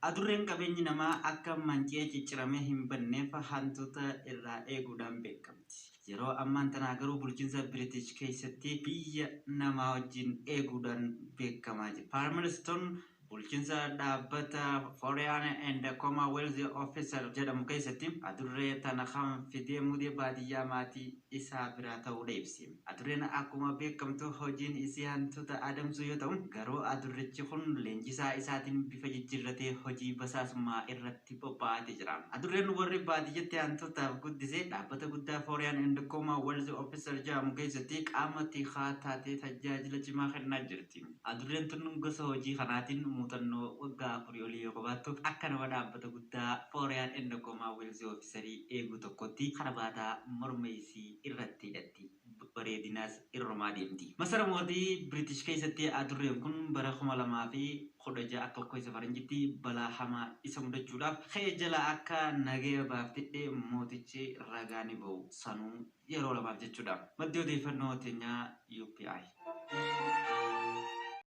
Adurreen qabeenyi namaa akka manca'ee cicciramee hin banneef hantuuta irraa eeguudhaan beekamti. Yeroo ammaan tanaa garuu bulchiinsa Biriitish keessatti biyya namaa wajjin eeguudhaan beekamaa jira. Palmerston bulchiinsa dhaabbata Foreign and Commonwealth Officer jedhamu keessatti adurree tana kan fidee mudee baadiyyaa maatii isaa biraa ta'uudha ibsi. Adurreen akkuma beekamtu hojiin isii hantuuta adamsuu yoo ta'u, garuu adurrichi kun leenjisaa isaatiin bifa jijjiirratee hojii basaasummaa irratti bobba'aatee jira. Adurreen warri baadiyyatti hantuutaaf guddise dhaabbata guddaa Foreign and Commonwealth Officer jedhamu keessatti qaama tikaa taatee tajaajila cimaa kennaa jirti. Adurreen tun gosa hojii kanaatiin muuxannoo waggaa 4 olii yoo qabaattu, akka nama dhaabbata guddaa Foreign and Commonwealth Officerii eeguu tokkotti karabaataa morma isii irratti hidhatti. Bareedinaas irrumaa deemti. Masara mootii Biriitish keessatti adurreen kun bara 2016 akka lakkoofsa faranjitti balaa hamaa isa mudachuudhaaf ka'e jala akka nagaya baaftedhe mootichi ragaa ni ba'u. Sanuu yeroo lamaaf jechuudha. Maddi odeeffannoo teenyaa UPI.